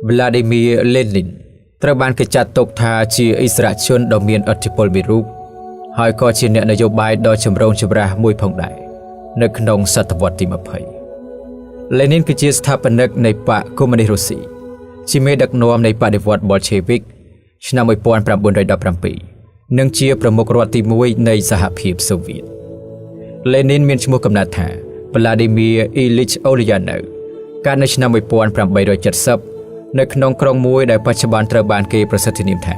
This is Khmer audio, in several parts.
វ្លាឌីមៀរ លេនីន ត្រូវបានគេចាត់ទុកថាជាឥស្សរជនដ៏មានឥទ្ធិពលមួយរូបហើយក៏ជាអ្នកនយោបាយដ៏ចម្រូងចម្រាសមួយផងដែរនៅក្នុងសតវត្សទី20លេនីនគឺជាស្ថាបនិកនៃបក្សកុម្មុយនីសរុស្ស៊ីជាមេដឹកនាំនៃបដិវត្តន៍ប៊ុលឆេវិកឆ្នាំ1917និងជាប្រមុខរដ្ឋទី1នៃសហភាពសូវៀតលេនីនមានឈ្មោះកំណត់ថាវ្លាឌីមៀរ អ៊ីលីច អូលយ៉ាណូវកើតនៅឆ្នាំ1870នៅក្នុងក្រុងមួយដែលបច្ចុប្បន្នត្រូវបានគេប្រសិទ្ធនាមថា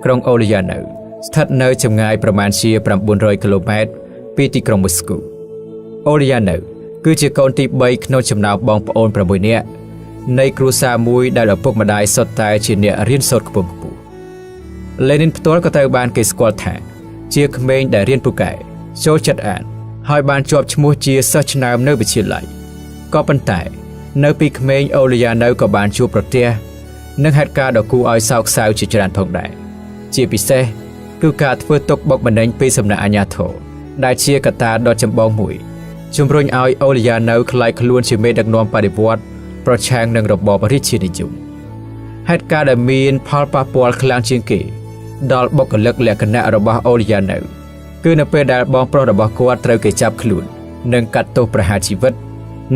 ក្រុងអូលយ៉ាណូវស្ថិតនៅចម្ងាយប្រមាណជា900គីឡូម៉ែត្រពីទីក្រុងមូស្គូអូលយ៉ាណូវគឺជាកូនទី3ក្នុងចំណោមបងប្អូន6នាក់នៃគ្រួសារមួយដែលឪពុកម្ដាយសុទ្ធតែជាអ្នករៀនសូត្រខ្ពង់ខ្ពស់លេនីនផ្ទាល់ក៏ត្រូវបានគេស្គាល់ថាជាក្មេងដែលរៀនពូកែចូលចិត្តអានហើយបានជាប់ឈ្មោះជាសិស្សឆ្នើមនៅវិទ្យាល័យក៏ប៉ុន្តែនៅពីក្មេងអូលយ៉ាណូវក៏បានជួបប្រទះនឹងហេតុការណ៍ដ៏គួរឲ្យសោកសៅជាច្រើនផងដែរជាពិសេសគឺការធ្វើទុកបុកម្នេញពីសំណាក់អាជ្ញាធរដែលជាកត្តាដ៏ចម្បងមួយជំរុញឲ្យអូលយ៉ាណូវក្លាយខ្លួនជាមេដឹកនាំបដិវត្តន៍ប្រឆាំងនឹងរបបរាជានិយមហេតុការណ៍ដែលមានផលប៉ះពាល់ខ្លាំងជាងគេដល់បុគ្គលិកលក្ខណៈរបស់អូលយ៉ាណូវគឺនៅពេលដែលបងប្រុសរបស់គាត់ត្រូវគេចាប់ខ្លួននិងកាត់ទោសប្រហារជីវិត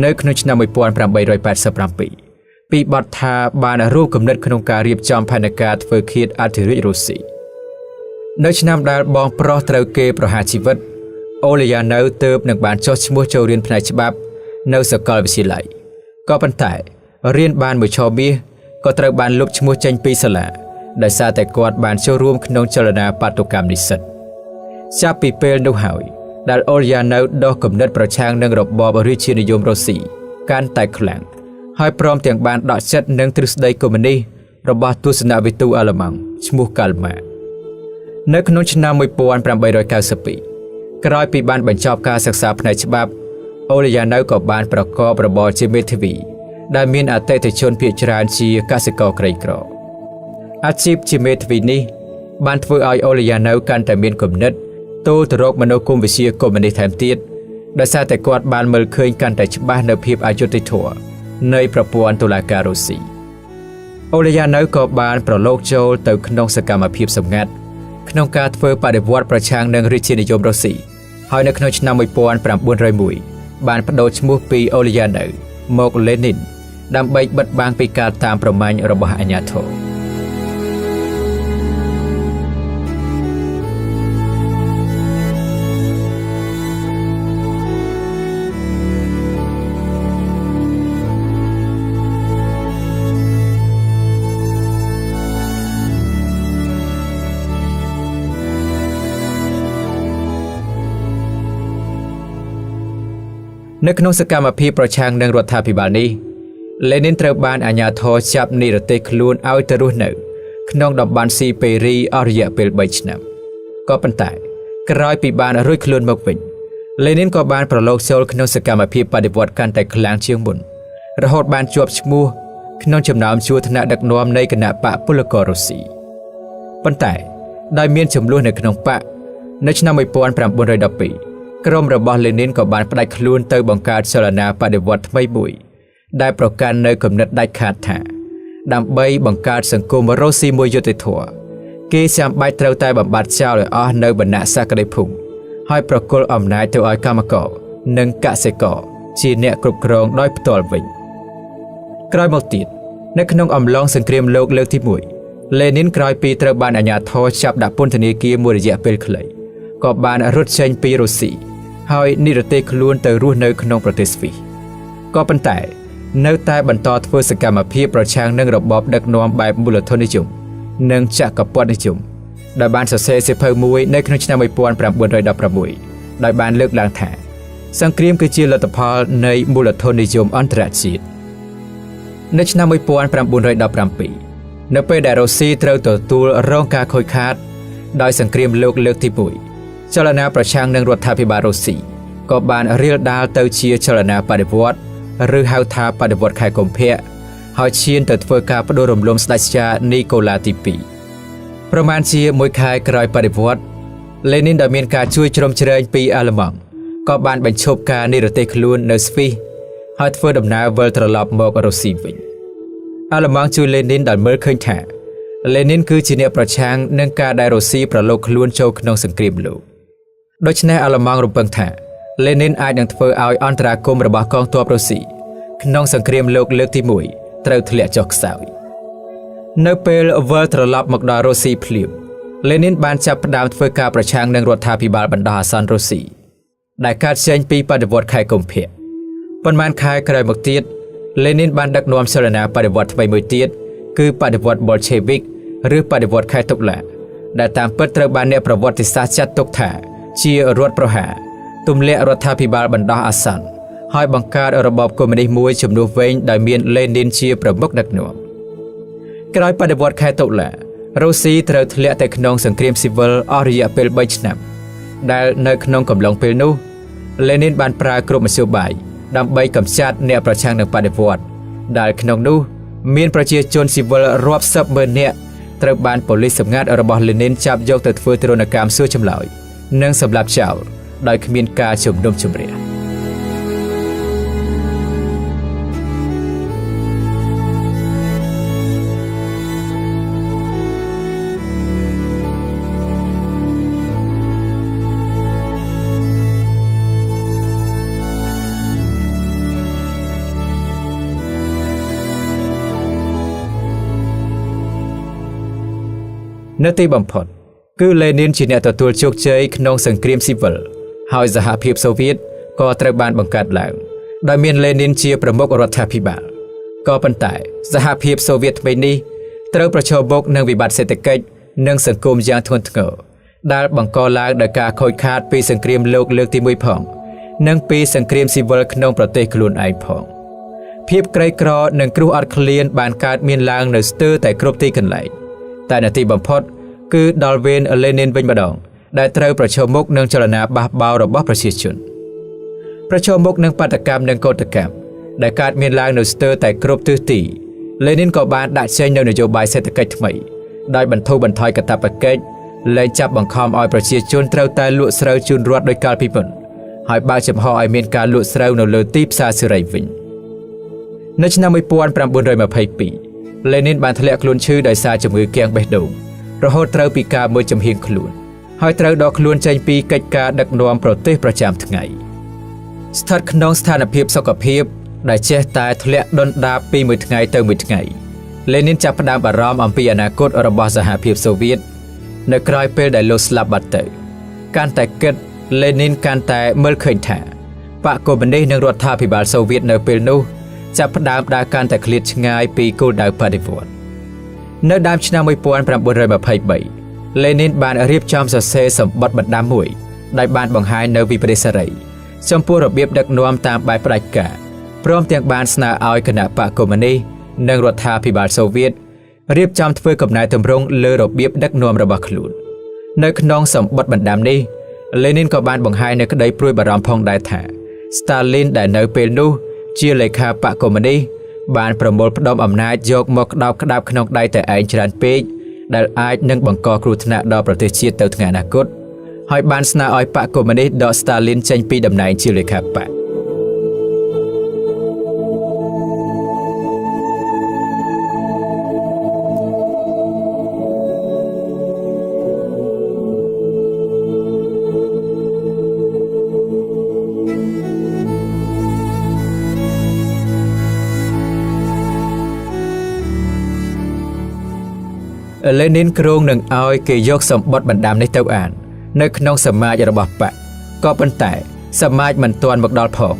នៅក្នុងឆ្នាំ1887ពីបទថាបានរួមគំនិតក្នុងការរៀបចំផែនការធ្វើឃាតអធិរាជរុស្ស៊ីនៅឆ្នាំដែលបងប្រុសត្រូវគេប្រហារជីវិតអូលយ៉ាណូវទើបនឹងបានចុះឈ្មោះចូលរៀនផ្នែកច្បាប់នៅសាកលវិទ្យាល័យក៏ប៉ុន្តែរៀនបានមួយឆមាសក៏ត្រូវបានលុបឈ្មោះចេញពីសាលាដោយសារតែគាត់បានចូលរួមក្នុងចលនាបាតុកម្មនិស្សិតចាប់ពីពេលនោះហើយដែលអូលយ៉ាណូវដោះគំនិតប្រឆាំងនឹងរបបរាជានិយមរុស្ស៊ីកាន់តែខ្លាំងហើយព្រមទាំងបានដកចិត្តនឹងទ្រឹស្ដីកុម្មុយនីសរបស់ទស្សនវិទូអាល្លឺម៉ង់ឈ្មោះកាល់ម៉ានៅក្នុងឆ្នាំ1892ក្រោយពីបានបញ្ចប់ការសិក្សាផ្នែកច្បាប់អូលយ៉ាណូវក៏បានប្រកបរបរជាមេធាវីដែលមានអតិថិជនភាគច្រើនជាកសិករក្រីក្រអាជីពជាមេធាវីនេះបានធ្វើឲ្យអូលយ៉ាណូវកាន់តែមានគំនិតទោលទៅរកមនោគមវិជ្ជាកុម្មុយនីសថែមទៀតដោយសារតែគាត់បានមើលឃើញកាន់តែច្បាស់នៅភាពអយុត្តិធម៌នៃប្រព័ន្ធតុលាការរុស្ស៊ីអូលយ៉ាណូវក៏បានប្រឡូកចូលទៅក្នុងសកម្មភាពសម្ងាត់ក្នុងការធ្វើបដិវត្តន៍ប្រឆាំងនឹងរាជានិយមរុស្ស៊ីហើយនៅក្នុងឆ្នាំ1901បានប្ដូរឈ្មោះពីអូលយ៉ាណូវមកលេនីនដើម្បីបិទបាំងពីការតាមប្រមាញ់របស់អាជ្ញាធរនៅក្នុងសកម្មភាពប្រឆាំងនឹងរដ្ឋាភិបាលនេះលេនីនត្រូវបានអាជ្ញាធរចាប់និរទេសខ្លួនឲ្យទៅរស់នៅក្នុងតំបន់ស៊ីបេរីអស់រយៈពេល3ឆ្នាំក៏ប៉ុន្តែក្រោយពីបានរួចខ្លួនមកវិញលេនីនក៏បានប្រឡូកចូលក្នុងសកម្មភាពបដិវត្តន៍កាន់តែខ្លាំងជាងមុនរហូតបានជាប់ឈ្មោះក្នុងចំណោមជួរថ្នាក់ដឹកនាំនៃគណៈបក្សពលកររុស្ស៊ីប៉ុន្តែដោយមានចំនួននៅក្នុងបក្សនៅឆ្នាំ1912ក្រុមរបស់លេនីនក៏បានផ្ដាច់ខ្លួនទៅបង្កើតចលនាបដិវត្តន៍ថ្មីមួយដែលប្រកាន់នៅគំនិតដាច់ខាតថាដើម្បីបង្កើតសង្គមរុស្ស៊ីមួយយុត្តិធម៌គេចាំបាច់ត្រូវតែបំបត្តិចោលឲ្យអស់នៅវណ្ណៈសក្តិភូមិហើយប្រគល់អំណាចទៅឲ្យកម្មករនិងកសិករជាអ្នកគ្រប់គ្រងដោយផ្ទាល់វិញក្រោយមកទៀតនៅក្នុងអំឡុងសង្គ្រាមលោកលើកទី1លេនីនក្រោយពីត្រូវបានអាជ្ញាធរចាប់ដាក់ពន្ធនាគារមួយរយៈពេលខ្លីក៏បានរត់ចេញពីរុស្ស៊ីហើយនិរទេសខ្លួនទៅរស់នៅក្នុងប្រទេសស្វីសក៏ប៉ុន្តែនៅតែបន្តធ្វើសកម្មភាពប្រឆាំងនឹងរបបដឹកនាំបែបមូលធននិយមនិងចក្រពត្តិនិយមដែលបានសរសេរសៀវភៅមួយនៅក្នុងឆ្នាំ1916ដោយបានលើកឡើងថាសង្គ្រាមគឺជាលទ្ធផលនៃមូលធននិយមអន្តរជាតិនៅឆ្នាំ1917នៅពេលដែលរុស្ស៊ីត្រូវទទួលរងការខូចខាតដោយសង្គ្រាមលោកលើកទី1ចលនាប្រឆាំងនឹងរដ្ឋាភិបាលរុស្ស៊ីក៏បានរាលដាលទៅជាចលនាបដិវត្តន៍ឬហៅថាបដិវត្តន៍ខែកុម្ភៈហើយឈានទៅធ្វើការបដិរំលំស្ដេចចានីកូឡាទី2ប្រមាណជាមួយខែក្រោយបដិវត្តន៍លេនីនដែលមានការជួយជ្រោមជ្រែងពីអាល្លឺម៉ង់ក៏បានបញ្ឈប់ការនិរទេសខ្លួននៅស្វីសហើយធ្វើដំណើរវិលត្រឡប់មករុស្ស៊ីវិញ អាល្លឺម៉ង់ជួយលេនីនដោយមើលឃើញថាលេនីនគឺជាអ្នកប្រឆាំងនឹងការដែលរុស្ស៊ីប្រឡូកខ្លួនចូលក្នុងសង្គ្រាមលោកដូច្នេះអាល្លឺម៉ង់រំពឹងថាលេនីនអាចនឹងធ្វើឲ្យអន្តរាគមន៍របស់កងទ័ពរុស្ស៊ីក្នុងសង្គ្រាមលោកលើកទី1ត្រូវធ្លាក់ចុះខ្សោយនៅពេលវិលត្រឡប់មកដល់រុស្ស៊ីភ្លាមលេនីនបានចាប់ផ្ដើមធ្វើការប្រឆាំងនឹងរដ្ឋាភិបាលបណ្ដោះអាសន្នរុស្ស៊ីដែលកើតចេញពីបដិវត្តន៍ខែកុម្ភៈប៉ុន្មានខែក្រោយមកទៀតលេនីនបានដឹកនាំចលនាបដិវត្តន៍ថ្មីមួយទៀតគឺបដិវត្តន៍បូលឆេវិកឬបដិវត្តន៍ខែតុលាដែលតាមពិតត្រូវបានអ្នកប្រវត្តិសាស្ត្រចាត់ទុកថាជារដ្ឋប្រហារទម្លាក់រដ្ឋាភិបាលបណ្ដោះអាសន្នហើយបង្កើតរបបកុម្មុយនីសមួយជំនួសវិញដោយមានលេនីនជាប្រមុខដឹកនាំក្រោយបដិវត្តន៍ខែតុលារុស្ស៊ីត្រូវធ្លាក់ទៅក្នុងសង្គ្រាមស៊ីវិលអស់រយៈពេល3ឆ្នាំដែលនៅក្នុងកំឡុងពេលនោះលេនីនបានប្រើគ្រប់មធ្យោបាយដើម្បីកម្ចាត់អ្នកប្រឆាំងនឹងបដិវត្តន៍ដែលក្នុងនោះមានប្រជាជនស៊ីវិលរាប់សិបម៉ឺននាក់ត្រូវបានប៉ូលីសសម្ងាត់របស់លេនីនចាប់យកទៅធ្វើទារុណកម្មសួរចម្លើយនិងសម្លាប់ចោលដោយគ្មានការជំនុំជម្រះនៅទីបំផុតគឺលេនីនជាអ្នកទទួលជោគជ័យក្នុងសង្គ្រាមស៊ីវិលហើយសហភាពសូវៀតក៏ត្រូវបានបង្កើតឡើងដោយមានលេនីនជាប្រមុខរដ្ឋាភិបាលក៏ប៉ុន្តែសហភាពសូវៀតថ្មីនេះត្រូវប្រឈមមុខនឹងវិបត្តិសេដ្ឋកិច្ចនិងសង្គមយ៉ាងធ្ងន់ធ្ងរដែលបង្កឡើងដោយការខូចខាតពីសង្គ្រាមលោកលើកទី1ផងនិងពីសង្គ្រាមស៊ីវិលក្នុងប្រទេសខ្លួនឯងផងភាពក្រីក្រនិងគ្រោះអត់ឃ្លានបានកើតមានឡើងនៅស្ទើរតែគ្រប់ទីកន្លែងតែនៅទីបំផុតគឺដល់វេនលេនីនវិញម្ដងដែលត្រូវប្រឈមមុខនឹងចលនាបះបោររបស់ប្រជាជនប្រឈមមុខនឹងបាតុកម្មនិងកោតកម្មដែលកើតមានឡើងនៅស្ទើរតែគ្រប់ទិសទីលេនីនក៏បានដាក់ចេញនូវនយោបាយសេដ្ឋកិច្ចថ្មីដោយបន្ធូរបន្ថយកាតព្វកិច្ចលែងចាប់បង្ខំឲ្យប្រជាជនត្រូវតែលក់ស្រូវជូនរដ្ឋដោយកាលពីមុនហើយបើកចំហឲ្យមានការលក់ស្រូវនៅលើទីផ្សារសេរីវិញនៅឆ្នាំ1922លេនីនបានធ្លាក់ខ្លួនឈឺដោយសារជំងឺគាំងបេះដូងរហូតត្រូវពិការមួយចំហៀងខ្លួនហើយត្រូវដកខ្លួនចេញពីកិច្ចការដឹកនាំប្រទេសប្រចាំថ្ងៃស្ថិតក្នុងស្ថានភាពសុខភាពដែលចេះតែធ្លាក់ដុនដាបពីមួយថ្ងៃទៅមួយថ្ងៃលេនីនចាប់ផ្ដើមបារម្ភអំពីអនាគតរបស់សហភាពសូវៀតនៅក្រោយពេលដែលលោកស្លាប់បាត់ទៅកាន់តែគិតលេនីនកាន់តែមើលឃើញថាបក្សកុម្មុយនីសនិងរដ្ឋាភិបាលសូវៀតនៅពេលនោះចាប់ផ្ដើមដើរកាន់តែឃ្លាតឆ្ងាយពីគោលដៅបដិវត្តន៍នៅដើមឆ្នាំ1923លេនីនបានរៀបចំសរសេរសម្បត្តិបណ្ដាំមួយដែលបានបង្ហាញនៅវិប្បដិសារីចំពោះរបៀបដឹកនាំតាមបែបផ្ដាច់ការព្រមទាំងបានស្នើឲ្យគណៈបក្សកុម្មុយនីសនិងរដ្ឋាភិបាលសូវៀតរៀបចំធ្វើកំណែទម្រង់លើរបៀបដឹកនាំរបស់ខ្លួននៅក្នុងសម្បត្តិបណ្ដាំនេះលេនីនក៏បានបង្ហាញនៅក្តីព្រួយបារម្ភផងដែរថាស្តាលីនដែលនៅពេលនោះជាលេខាបក្សកុម្មុយនីសបានប្រមូលផ្ដុំអំណាចយកមកក្តោបក្តាប់ក្នុងដៃតែឯងច្រើនពេកដែលអាចនឹងបង្កគ្រោះថ្នាក់ដល់ប្រទេសជាតិទៅថ្ងៃអនាគតហើយបានស្នើឲ្យបក្សកុម្មុយនីសដកស្តាលីនចេញពីតំណែងជាលេខាបក្សលេនីនគ្រោងនឹងឲ្យគេយកសម្បត្តិបណ្ដាំនេះទៅអាននៅក្នុងសមាជរបស់បក្សក៏ប៉ុន្តែសមាជមិនទាន់មកដល់ផង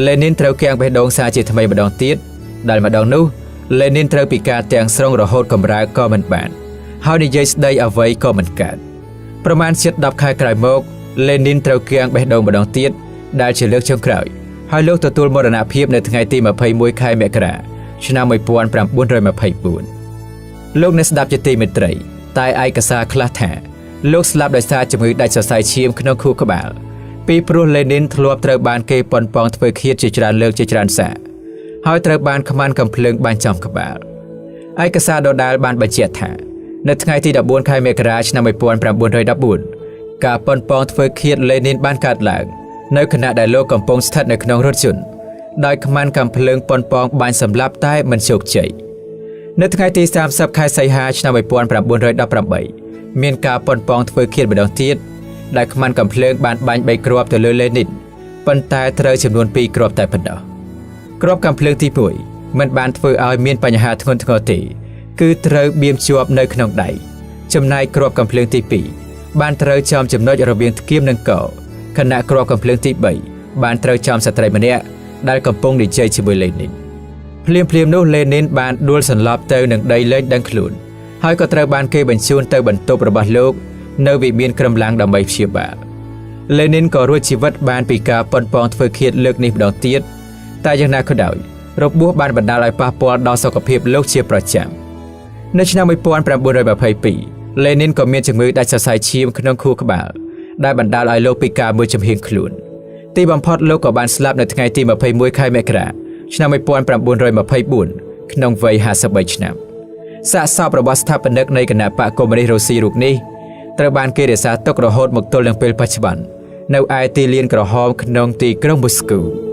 លេនីនត្រូវគាំងបេះដូងសារជាថ្មីម្ដងទៀតដែលម្ដងនោះលេនីនត្រូវពិការទាំងស្រុងរហូតកម្រើកក៏មិនបានហើយនិយាយស្ដីអ្វីក៏មិនកើតប្រមាណជិត10ខែក្រោយមកលេនីនត្រូវគាំងបេះដូងម្ដងទៀតដែលជាលើកចុងក្រោយហើយលោកទទួលមរណភាពនៅថ្ងៃទី21ខែមករាឆ្នាំ1924លោកអ្នកស្ដាប់ជាទីមេត្រីតែឯកសារខ្លះថាលោកស្លាប់ដោយសារជំងឺដាច់សរសៃឈាមក្នុងខួរក្បាលពីព្រោះលេនីនធ្លាប់ត្រូវបានគេប៉ុនប៉ងធ្វើឃាតជាច្រើនលើកជាច្រើនសារហើយត្រូវបានខ្មាន់កំភ្លើងបាញ់ចំក្បាលឯកសារដដែលបានបញ្ជាក់ថានៅថ្ងៃទី14ខែមករាឆ្នាំ1914ការប៉ុនប៉ងធ្វើឃាតលេនីនបានកើតឡើងនៅខណៈដែលលោកកំពុងស្ថិតនៅក្នុងរថយន្តដោយខ្មាន់កាំភ្លើងប៉ុនប៉ងបាញ់សម្លាប់តែមិនជោគជ័យ នៅថ្ងៃទី30ខែសីហាឆ្នាំ1918មានការប៉ុនប៉ងធ្វើឃាតម្ដងទៀតដែលខ្មាន់កំភ្លើងបានបាញ់3គ្រាប់ទៅលើលេនីនប៉ុន្តែត្រូវចំនួន2គ្រាប់តែប៉ុណ្ណោះគ្រាប់កាំភ្លើងទី1មិនបានធ្វើឲ្យមានបញ្ហាធ្ងន់ធ្ងរទេគឺត្រូវបៀមជាប់នៅក្នុងដៃចំណែកគ្រាប់កាំភ្លើងទី2បានត្រូវចំចំណុចរវាងធ្គាមនិងកខណៈគ្រាប់កាំភ្លើងទី3បានត្រូវចំស្ត្រីម្នាក់ដែលកំពុងនិយាយជាមួយលេនីនភ្លាមៗនោះលេនីនបានដួលសន្លប់ទៅនឹងដីលែងដឹងខ្លួនហើយក៏ត្រូវបានគេបញ្ជូនទៅបន្ទប់របស់លោកនៅវិមានក្រំឡាំងដើម្បីព្យាបាលលេនីនក៏រួចជីវិតបានពីការប៉ុនប៉ងធ្វើឃាតលើកនេះម្ដងទៀតតែយ៉ាងណាក៏ដោយរបួសបានបណ្ដាលឲ្យប៉ះពាល់ដល់សុខភាពលោកជាប្រចាំនៅឆ្នាំ1922លេនីនក៏មានជំងឺដាច់សរសៃឈាមក្នុងខួរក្បាលដែលបណ្ដាលឲ្យលោកពិការមួយចំហៀងខ្លួនទីបំផុតលោកក៏បានស្លាប់នៅថ្ងៃទី21ខែមករាឆ្នាំ1924ក្នុងវ័យ53ឆ្នាំសាកសពរបស់ស្ថាបនិកនៃគណបក្សកុម្មុយនីសរុស្ស៊ីរូបនេះត្រូវបានគេរក្សាទុករហូតមកទល់នឹងពេលបច្ចុប្បន្ននៅឯទីលានក្រហមក្នុងទីក្រុងមូស្គូ។